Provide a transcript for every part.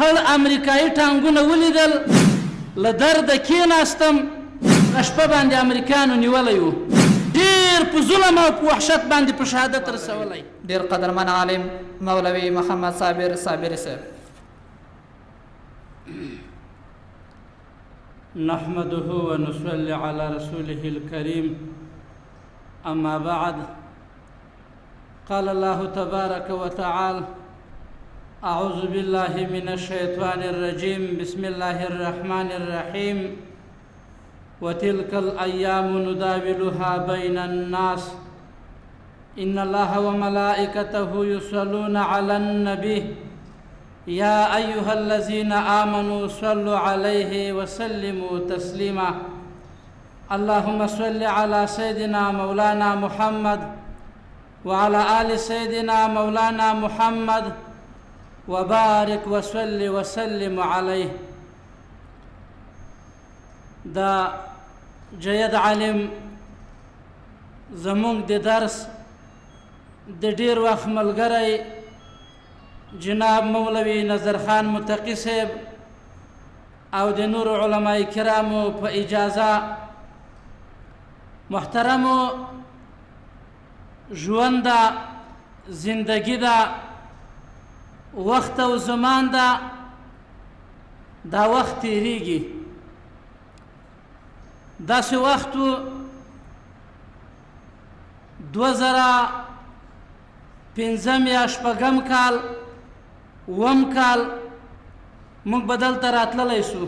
خړ امریکایي ټانګونه ولیدل، له درده کېناستم. هغه شپه باندې امریکانو نیولی و، ډېر په ظلم او په وحشت باندې په شهادت رسولی. ډېر قدرمن عالم مولوي محمد صابر صابري صاحب. نحمده ونصلي على رسوله الكريم، أما بعد، قال الله تبارك وتعالى: أعوذ بالله من الشيطان الرجيم، بسم الله الرحمن الرحيم، وتلك الأيام نداولها بين الناس، إن الله وملائكته يصلون على النبي، يا أيها الذين آمنوا صلوا عليه وسلموا تسليما، اللهم صل على سيدنا مولانا محمد وعلى آل سيدنا مولانا محمد وبارك وصل وسلم عليه. دا جید عالم زمونږ د درس د ډیر وخت ملګری جناب مولوي نظر خان متقي صاحب او د نورو علماء کرامو په اجازه، محترمو، ژوند ده، زندگی ده، وخت او زمان ده، دا وخت تیریږي. داسې وخت و 2005 یا شپږم کال، اووم کال، موږ به دلته راتللی سو.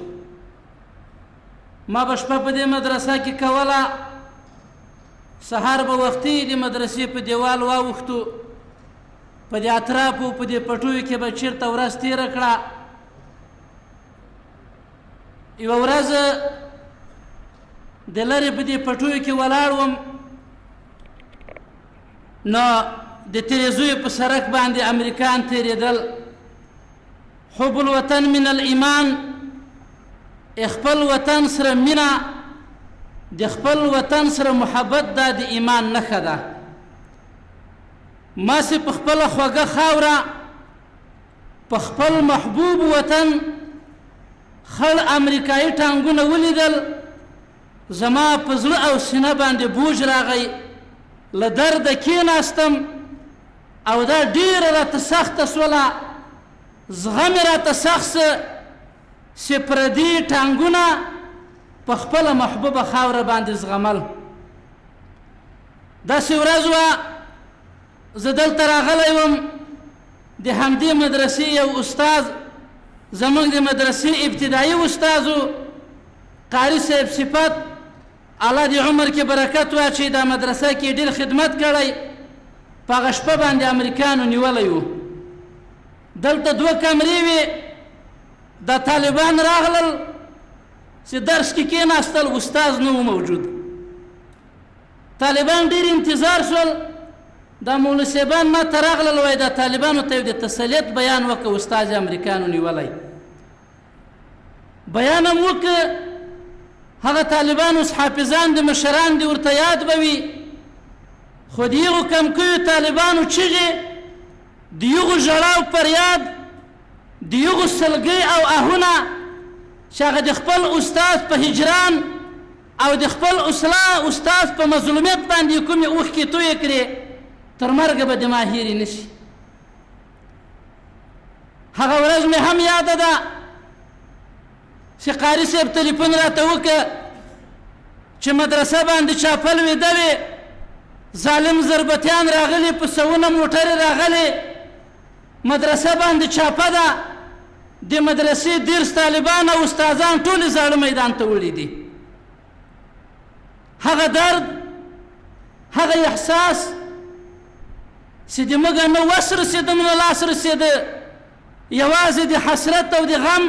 ما به شپه په دې مدرسه کې کوله، سهار به وختي د مدرسې په دیوال واوښتو، په دې اطرافو په دې پټیو کې به چېرته ورځ تېره کړه. یوه ورځ د لرې په دې پټیو کې ولاړ وم، نو د تېرېزویو په سړک باندې امریکان تېرېدل. حب الوطن من الایمان، خپل وطن سره مینه، د خپل وطن سره محبت، دا د ایمان نښه ده. ما سې په خپله خوږه خاوره، په خپل محبوب وطن خړ امریکایي ټانګونه ولیدل، زما په زړه او سینه باندې بوج راغی، له درده کېناستم او دا ډېره راته سخته سوله، زغم یې راته سخت سه چې پردي ټانګونه په خپله محبوبه خاوره باندې زغمل. داسې ورځ وه، زه دلته راغلی وم، د همدې مدرسې یو استاد، زموږ د مدرسې ابتدایي استاد و، قاري صاحب صفت، الله دې عمر کې برکت واچوي، دا مدرسه کې ډېر خدمت کړی. په هغه شپه باندې امریکانو نیولی و. دلته دوه کمرې وې، دا طالبان راغلل چې درس کې کېناستل، استاد نه و موجود. طالبان ډېر انتظار شول. دا مولوي صاحبان ما ته راغلل، وایي دا طالبانو ته یو د تسلیت بیان وکړه، استاد امریکانو نیولی. بیان هم وکړه. هغه طالبان اوس حافظان دي، مشران دي، ورته یاد به وي. خو د هغو کمکیو طالبانو چیغې، د هغو ژړا او فریاد، د هغو سلګۍ او اهونه چې هغه د خپل استاد په هجران او د خپل استاد په مظلومیت باندې کومې اوښکې تویې کړې، تر مرګه به د ما هېرې نه شي. هغه ورځ مې هم یاده ده چې قاري صاحب تلیفون راته وکړ چې مدرسه باندې چاپه لوېدلې، ظالم ضربتیان راغلي، په سوونه موټرې راغلي، مدرسه باندې چاپه ده، د مدرسې 30 طالبان او استادان ټولې زاړه میدان ته وړي دي. هغه درد، هغه احساس چې د موږ نه وس رسېده نه لاس رسېده، یوازې د حسرت او د غم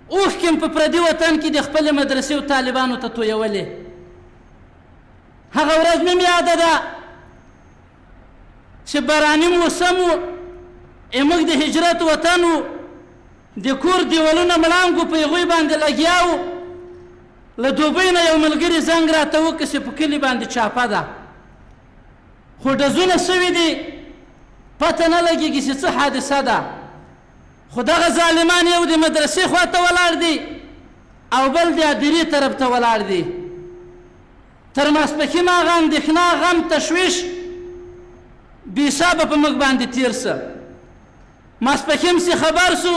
اوښکې مې په پردي وطن کې د خپلې مدرسې او طالبانو ته تویولې. هغه ورځ مې هم یاده ده چې باراني موسم و، موږ د هجرت وطن و، د کور دیوالونه مړانګو په هغوی باندې لګیا و. له دوبۍ نه یو ملګري زنګ راته وکړ چې په کلي باندې چاپه ده، خو ډزونه سوي دي، پته نه لګېږي چې څه حادثه ده. خو دغه ظالمان یو د مدرسې خواته ولاړ دي او بل د ادیرې طرف ته ولاړ دي. تر ماسپښینه هغه اندېښنه، غم، تشویش بې حسابه په موږ باندې تېر سه. ماسپښین سي خبر سو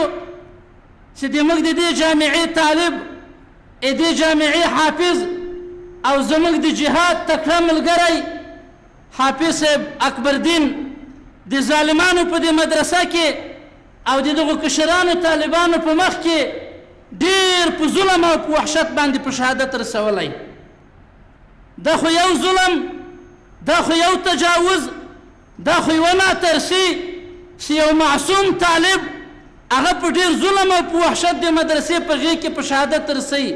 چې د موږ د دې جامعې طالب، د دې جامعې حافظ او زموږ د جهاد تکړه ملګری حافظ صاحب اکبر دین د ظالمانو په دې مدرسه کې او د دغو کشرانو طالبانو په مخ کې ډېر په ظلم او په وحشت باندې په شهادت رسولی. دا خو یو ظلم، دا خو یو تجاوز، دا خو یوه ناترسي چې یو معصوم طالب هغه په ډېر ظلم او په وحشت د مدرسې په غېږ کې په شهادت رسوي.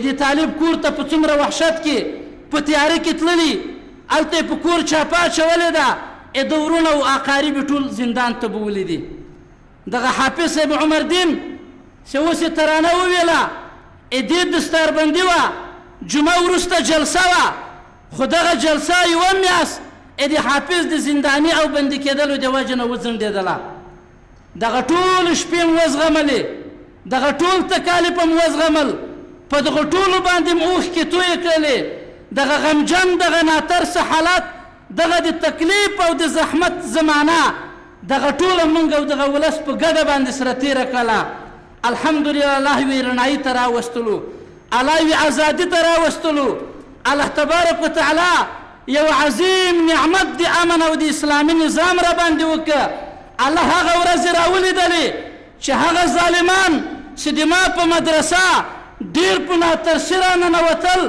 د طالب کور ته په څومره وحشت کې په تیاره کې تللي، هلته یې په کور چاپه اچولې ده، د وروڼه او اقارب یې ټول زندان ته بولي دي. دغه حافظ صاحب عمر دین چې اوس یې ترانه وویله، دې دستاربندي وه، جمعه وروسته جلسه وه، خو دغه جلسه یوه میاشت د حافظ د زنداني او بندي کېدلو د وجې نه وځنډېدله. دغه ټول شپې مو وزغملې، دغه ټول تکالیف مو وزغمل، په دغو ټولو باندې مو اوښکې تویې کړلې. دغه غمجن، دغه ناترسه حالت، دغه د تکلیف او د زحمت زمانه، دغه ټوله مونږ او دغه ولس په ګډه باندې سره تېره کړله. الحمدلله الله یې رڼایي ته راوستلو، الله یې ازادي ته راوستلو. الله تبارک وتعالی یو عظیم نعمت د امن او د اسلامي نظام را باندې وکړ. الله هغه ورځې راولیدلې چې هغه ظالمان چې د ما په مدرسه ډېر په ناترسي راننوتل،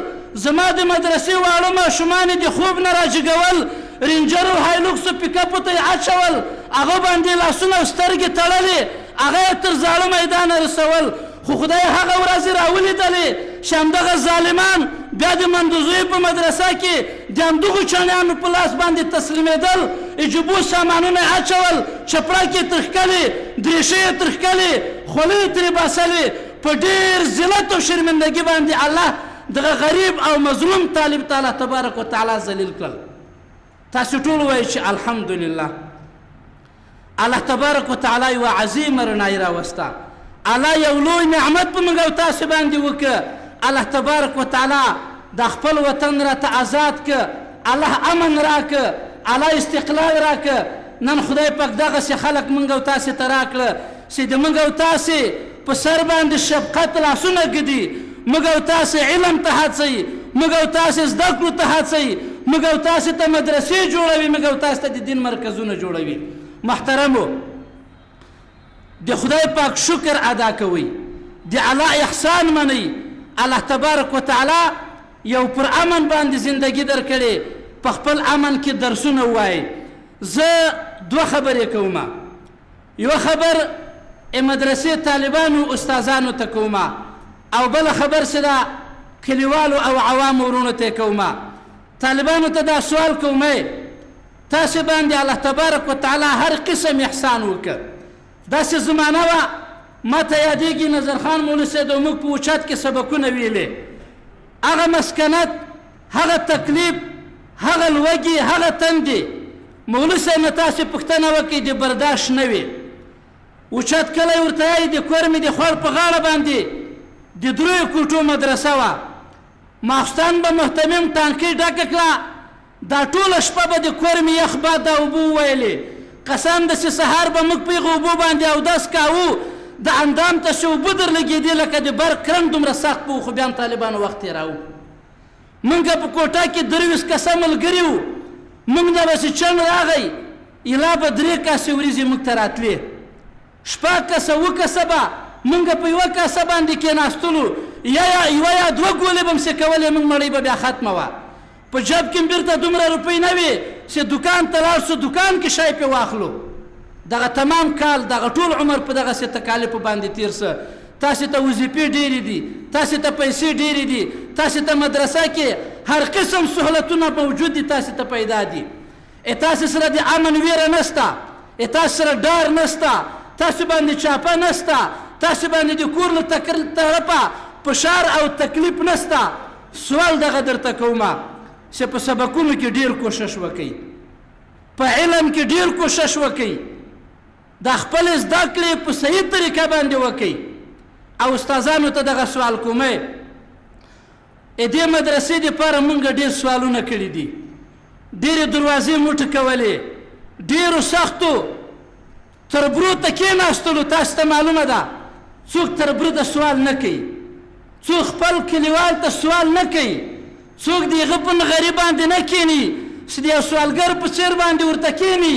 زما د مدرسې واړه ماشومان یې د خوب نه راجګول، رینجر او هایلوکسو پیکپو ته یې اچول، هغه باندې لاسونه او سترګې تړلې، هغه یې تر زاړه میدانه رسول. خو خدای هغه ورځې راولیدلې چې همدغه ظالمان بیا د مندوزوی په مدرسه کې د همدغو چڼیانو په لاس باندې تسلیمېدل، عجیبو سامانونه یې اچول، چپړکې یې تر ښکلې، درېشۍ یې تر ښکلې، خولۍ یې ترې باسلې. په ډېر ذلت او شرمندګي باندې الله دغه غریب او مظلوم طالب ته الله تبارک وتعالی ذلیل کړل. تاسو ټول وایئ چې الحمدلله. الله تبارک وتعالی یوه عظیمه رڼایي راوسته، الله یو لوی نعمت په موږ او تاسو باندې وکړ. الله تبارک وتعالی دا خپل وطن راته آزاد که، الله امن راکړ، الله استقلال راکړ. نن خدای پاک دغسې خلک موږ او تاسې ته راکړه چې د موږ او تاسې په سر باندې شفقت لاسونه ږدي، موږ او تاسې علم ته هڅوي، موږ او تاسې زده کړو ته هڅوي، موږ او تاسې ته مدرسې جوړوي، موږ او تاسې ته د دین مرکزونه جوړوي. محترمو، د خدای پاک شکر ادا کوئ، د الله احسان منئ. الله تبارک وتعالی یو پر امن باندې زندگی درکړې، په خپل امن کې درسونه ووایئ. زه دوه خبرې کوم. یوه خبر ای مدرسې طالبانو استادانو ته کوم او بله خبر چې ده کلیوالو او عوامو وروڼو ته کوم. طالبانو ته دا سوال کوم، تاسې باندې الله تبارک وتعالی هر قسم احسان وکړ. داسې زمانه وه، ما ته یادېږي نظرخان مولوي صاحب او موږ په اوچت کې سبقونه ویلې. هغه مسکنت، هغه تکلیف، هغه لوږې، هغه تندې، مولوي صاحب نه تاسې پوښتنه وکړئ د برداشت نه وي. اوچت کلی ورته یایي، د کورمې د خوړ په غاړه باندې د دریو کوټو مدرسه وه. ماخستن به مهتمم ټانکۍ ډکه کړه، دا ټوله شپه به د کورمې یخ باد دا اوبه وویلې. قسم ده چې سهار به موږ په هغو اوبو باندې اودس کاوه، د اندام ته چې اوبه در لګېدې لکه د برق کرنټ دومره سخت به و، خو بیا هم طالبانو وخت تېراوه. مونږ په کوټه کې 23 کسه ملګري وو، مونږ نه به چې چڼ راغی ایلا به درې کاسې وریځې موږ ته راتلې. شپږ کسه اووه کسه به مونږ په یوه کاسه باندې کېناستلو، یا یوه یا دوه ګولې به هم څه کولې، مونږ مړۍ به بیا ختمه وه. په جب کې بیرته دومره روپۍ نه وې چې دوکان ته لاړ شو دوکان کې شی پې واخلو. دغه تمام کال دغه ټول عمر په دغسې تکالیفو باندې تیر سه. تاسې ته وظیفې ډېرې دي، تاسې ته پیسې ډېرې دي، تاسې ته مدرسه کې هر قسم سهولتونه موجود دي، تاسې ته پیدا دي. تاسې سره د امن ویره نشته، تاسې سره ډار نشته، تاسې باندې چاپه نشته، تاسې باندې د کور له طرفه فشار او تکلیف نشته. سوال دغه درته کوم چې په سبقونو کې ډیر کوشش وکئ، په علم کې ډیر کوشش وکئ. دا خپل زده کړې په صحیح طریقه باندې وکړئ. او استادانو ته دغه سوال کوم، ا دې مدرسې دپاره مونږ ډېر سوالونه کړي دي، ډېرې دروازې مو ټکولې، ډېرو سختو تربرو ته کېناستلو. تاسو ته معلومه ده څوک تربرو ته سوال نه کوي، څوک خپل کلیوال ته سوال نه کوي، څوک د هغه په نغري باندې نه کښېني چې د یو سوالګر په څېر باندې ورته کښېني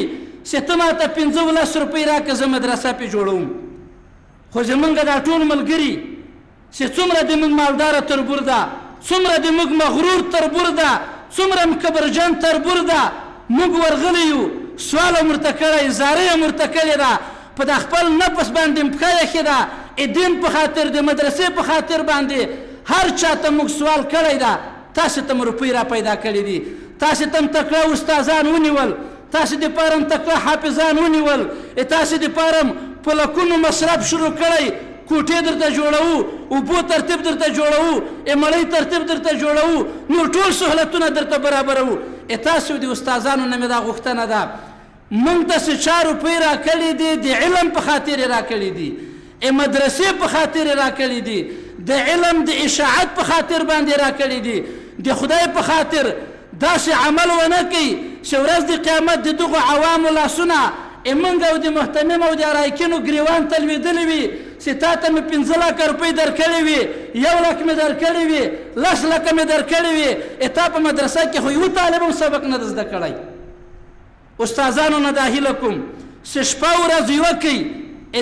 چې ته ما ته 15 لس روپۍ راکړه زه مدرسه پرې جوړوم. خو زمونږ دا ټول ملګري چې څومره د موږ مالداره تربور ده، څومره د موږ مغرور تربور ده، څومره کبرجن تربور ده، موږ ورغلي یو، سوال هم ورته کړی، زارۍ هم ورته کړې ده، په دا خپل نفس باندې هم پښه ایښې ده، دین په خاطر، د مدرسې په خاطر باندې هر چا ته موږ سوال کړی ده. تاسې ته مو روپۍ را پیدا کړې دي، تاسې ته هم تکړه استادان ونیول، تاسې دپاره هم تکړه حافظان ونیول، تاسې دپاره هم په لکونو مصرف شروع کړی، کوټې درته جوړوو، اوبو ترتیب درته جوړوو، مړۍ ترتیب درته جوړوو، نور ټول سهولتونه درته برابروو. تاسو د استادانو نه مې دا غوښتنه ده، مونږ ته چې چا روپۍ راکړې دي د علم په خاطر یې راکړې دي، مدرسې په خاطر یې راکړې دي، د علم د اشاعت په خاطر باندې راکړې دي، د خدای په خاطر داسې عمل ونه کوي چې ورځ د قیامت د دغو عوامو لاسونه مونږ او د محتمم او د ارایکینو ګریوان ته لوېدلي وي چې تا ته مې 5 لکه روپۍ درکړې وي، 1 لک مې درکړې وي، 10 لکه مې درکړې وي، تا په مدرسه کې خو یو طالب هم سبق نه ده زده کړی. استادانو نه دا هیله کوم چې شپه ورځ یوه کوي،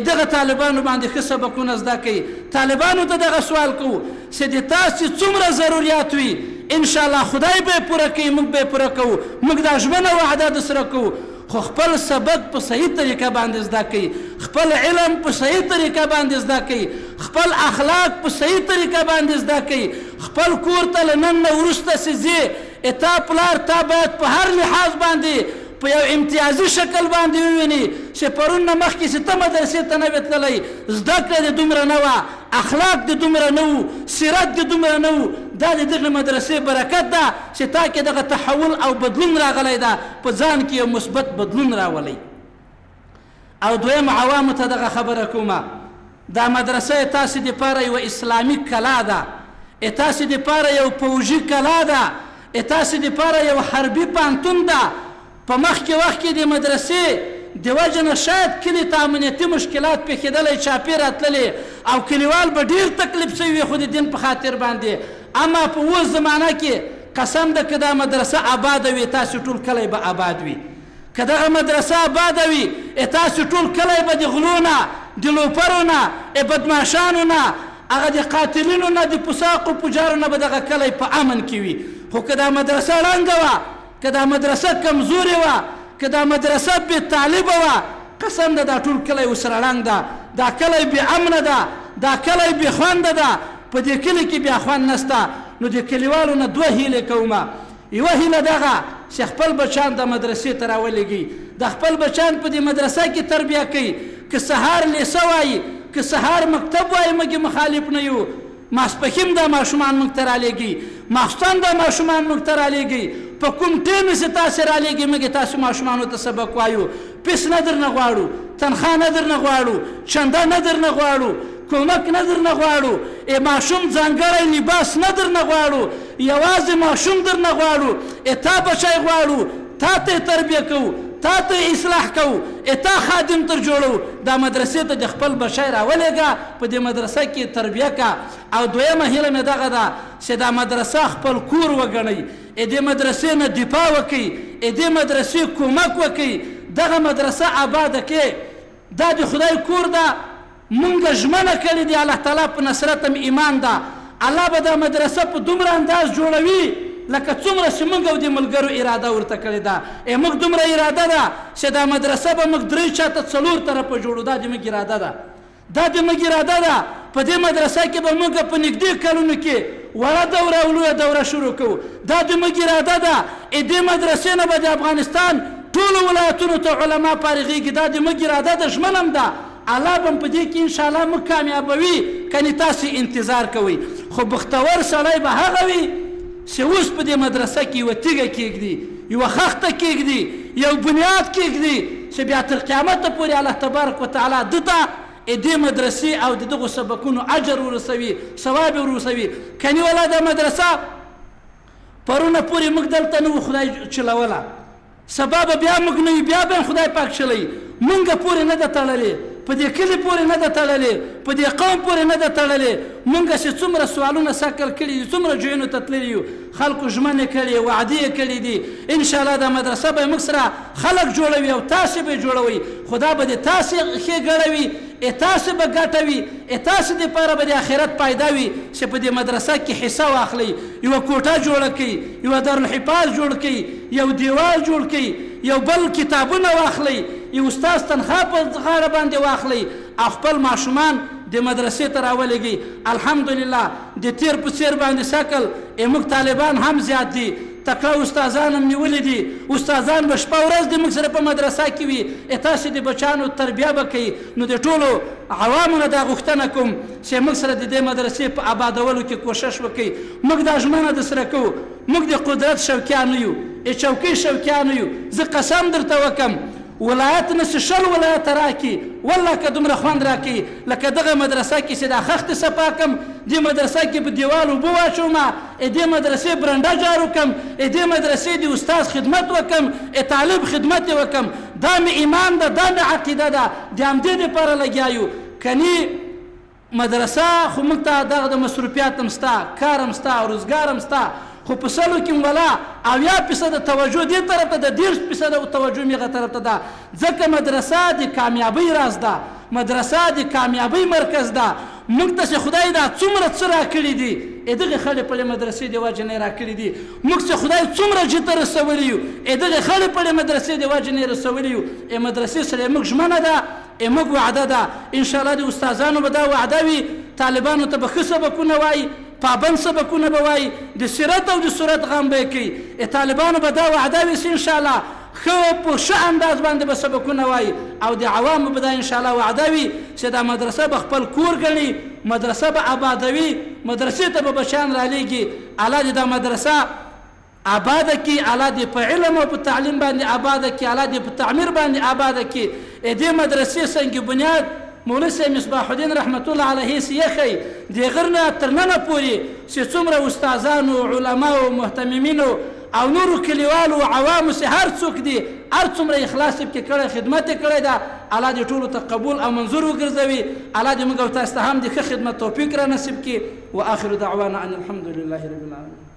دغه طالبانو باندې ښه سبقونه زده کوي. طالبانو ته دغه سوال کوو چې د تاسې څومره ضروریات وي انشاءالله خدای به یې پوره کوي، موږ به یې پوره کوو، موږ دا ژمنه وعده د سره کوو، خو خپل سبق په صحیح طریقه باندې زده کوي، خپل علم په صحیح طریقه باندې زده کوي، خپل اخلاق په صحیح طریقه باندې زده کوي، خپل کور ته له نن نه وروسته چې ځې تا پلار تا باید په هر لحاظ باندې په یو امتیازي شکل باندې وویني چې پرون نه مخکې چې ته مدرسې ته نه وې تللی زده کړه دې دومره نه وه، اخلاق دې دومره نه وو، سیرت دې دومره نه وو. دا د دغې مدرسې برکت ده چې تا کې دغه تحول او بدلون راغلی ده، په ځان کې یو مثبت بدلون راولی. او دویم عوامو ته دغه خبره کومه، دا مدرسه تاسې دپاره یوه اسلامي کلا ده، تاسې دپاره یو پوځي کلا ده، تاسې دپاره یو حربي پانتون ده. په مخکې وخت کې د مدرسې د وجې نه شاید کلي ته امنیتي مشکلات پېښېدلی، چاپې راتللې او کلیوال به ډېر تکلیف سوي وي خو د دین په خاطر باندې. اما په اوس زمانه کې قسم ده که دا مدرسه آباده وي تاسې ټول کلی به آباد وي، که دغه مدرسه آباده وي تاسې ټول کلی به د غلو نه، د لوپرو نه، بدماشانو نه، هغه د قاتلینو نه، د پساقو پجارو نه به دغه کلی په امن کې وي. خو که دا مدرسه ړنګه وه، که دا مدرسه کمزورې وه، که دا مدرسه بې طالبه وه، قسم ده دا ټول کلی ورسره ړنګ ده، دا کلی بې امنه ده، دا کلی بې خونده ده، په دې کلي کې بیا خوند نسته. نو د کلیوالو نه دوه هیلې کومه، یوه هیله دغه چې خپل بچیان د مدرسې ته راولېږي، د خپل بچیان په دې مدرسه کې تربیه کوي، که سهار لیسه وایي، که سهار مکتب وایي، موږ یې مخالف نه یو. ماسپښین دا ماشومان موږ ته رالیږي، ماخستن دا ماشومان موږ ته رالیږي، په کوم ټیم چې تاسې رالیږي موږ یې تاسو ماشومانو ته سبق وایو. پیس نه درنه غواړو، تنخوا نه درنه غواړو، چنده نه درنه غواړو، کومک نه درنه غواړو، ماشوم ځانګړی لباس نه درنه غواړو، یوازې ماشوم درنه غواړو، تا بچی غواړو، تا ته یې تربیه کوو، تا ته یې اصلاح کوو، تا خادم تر جوړو. دا مدرسې ته د خپل بچی راولېږه، په دې مدرسه کې تربیه که. او دویمه هیله مې دغه ده چې دا مدرسه خپل کور وګڼئ، دې مدرسې نه دفاع وکړئ، دې مدرسې کومک وکړئ، دغه مدرسه آباده کړئ. دا د خدای کور ده، مونږ ژمنه کړې دي، الله تعالی په نصرت هم ایمان ده، الله به دا مدرسه په دومره انداز جوړوي لکه څومره چې موږ او د ملګرو اراده ورته کړې ده. موږ دومره اراده ده چې دا مدرسه به موږ 3 چاته 4 طرفه جوړو، دا د موږ اراده ده، دا د موږ اراده ده. په دې مدرسه کې به موږ په نږدې کلونو کې وړه دوره او لویه دوره شروع کوو، دا د موږ اراده ده. دې مدرسې نه به د افغانستان ټولو ولایتونو ته علما فارغېږي، دا د موږ اراده ده، ژمنه هم ده. الله به په دې کې انشاءالله موږ کامیابوي، کنې تاسې انتظار کوئ. خو بختور سړی به هغه وي چې اوس په دې مدرسه کې یوه تیږه کېږدي، یوه خښته کېږدي، یو بنیاد کېږدي چې بیا تر قیامته پورې الله تبارک وتعالی ده ته دې مدرسې او د دغو سبقونو اجر ورسوي، ثواب یې ورسوي. کني ولا دا مدرسه پرونه پورې موږ دلته نه وو، خدای چلوله، سبا به بیا موږ نه یو، بیا به خدای پاک چلوي. موږ پورې نه ده تړلې، په دې کلي پورې نه ده تړلې، په دې قوم پورې نه ده تړلې. موږ چې څومره سوالونه سکل کړي دي، څومره ځایونو ته تللي یو، خلکو ژمنې کړې، وعدې یې کړې دي، انشاءالله دا مدرسه به موږ سره خلک جوړوي او تاسې به یې جوړوئ. خدا به دې تاسې ښېګڼه وي، تاسې به ګټه وي، تاسې دپاره به د آخرت پایده وي چې په دې مدرسه کې حصه واخلئ، یوه کوټه جوړه کړئ، یوه دارالحفاظ جوړ کړئ، یو دیوال جوړ کړئ، یو بل کتابونه واخلئ، یو استاد تنخوا په غاړه باندې واخلئ او خپل ماشومان د مدرسې ته راولېږئ. الحمدلله د تېر په څېر باندې سکل موږ طالبان هم زیات دي، تکړه استادان هم نیولي دي. استادان به شپه ورځ د موږ سره په مدرسه کې وي، تاسې د بچانو تربیه به کوي. نو د ټولو عوامو نه دا غوښتنه کوم چې موږ سره د دې مدرسې په آبادولو کې کوشش وکړئ. موږ دا ژمنه در سره کوو، موږ د قدرت شوقیان نه یو، چوکۍ شوقیان نه یو. زه قسم درته وکم، ولایت نه چې 20 ولایته راکړي، والله که دومره خوند راکوي لکه دغه مدرسه کې چې دا خښتې صفا کم، دې مدرسه کې په دیوال اوبه واچوم، دې مدرسې برنډه جارو کم، دې مدرسې د استاد خدمت وکم، طالب خدمت یې وکم. دا مې ایمان ده، دا مې عقیده ده، د همدې دپاره لګیا یو. کني مدرسه خو موږ ته دغه د مصروفیات هم سته، کار هم سته، روزګار هم سته، خو په سلو کې ولا 70% توجه دې طرف ته ده، 30% توجه مې هغه طرف ته ده. ځکه مدرسه د کامیابۍ راز ده، مدرسه د کامیابۍ مرکز ده. موږ ته چې خدای دا څومره څه راکړي دي، دغې خړې پړې مدرسې د وجې نه یې راکړي دي. موږ چې خدای څومره جي ته رسولي یو، دغې خړې پړې مدرسې د وجې نه یې رسولي یو. مدرسې سره موږ ژمنه ده، موږ وعده ده. انشاءالله د استادانو به دا وعده وي، طالبانو ته به ښه سبقونه وایي، پابند سبقونه به وایي، د سیرت او د صورت غم به یې کوي. طالبانو به دا وعده وي چې انشاءالله ښه په ښه انداز باندې به سبقونه وایي، او د عوامو به دا انشاءالله وعده وي چې دا مدرسه به خپل کور ګڼي، مدرسه به آبادوي، مدرسې ته به بچیان رالیږي. الله دې دا مدرسه آباده کړي، الله دې په علم او په تعلیم باندې آباده کړي، الله دې په تعمیر باندې آباده کړي. دې مدرسې سنګ بنیاد مولوي صاحب مصباح الدین رحمت الله علیه سیخی د غر نه تر ننه پورې چې څومره استادانو، علماو، مهتممینو او نورو کلیوالو عوامو چې هر څوک دي، هر څومره اخلاص یې پکې کړی، خدمت یې کړی ده، الله دې ټولو ته قبول او منظور وګرځوي. الله دې موږ او تاسو ته هم د ښه خدمت توفیق را نصیب کړي. وآخر دعوانا ان الحمد لله رب العالمین.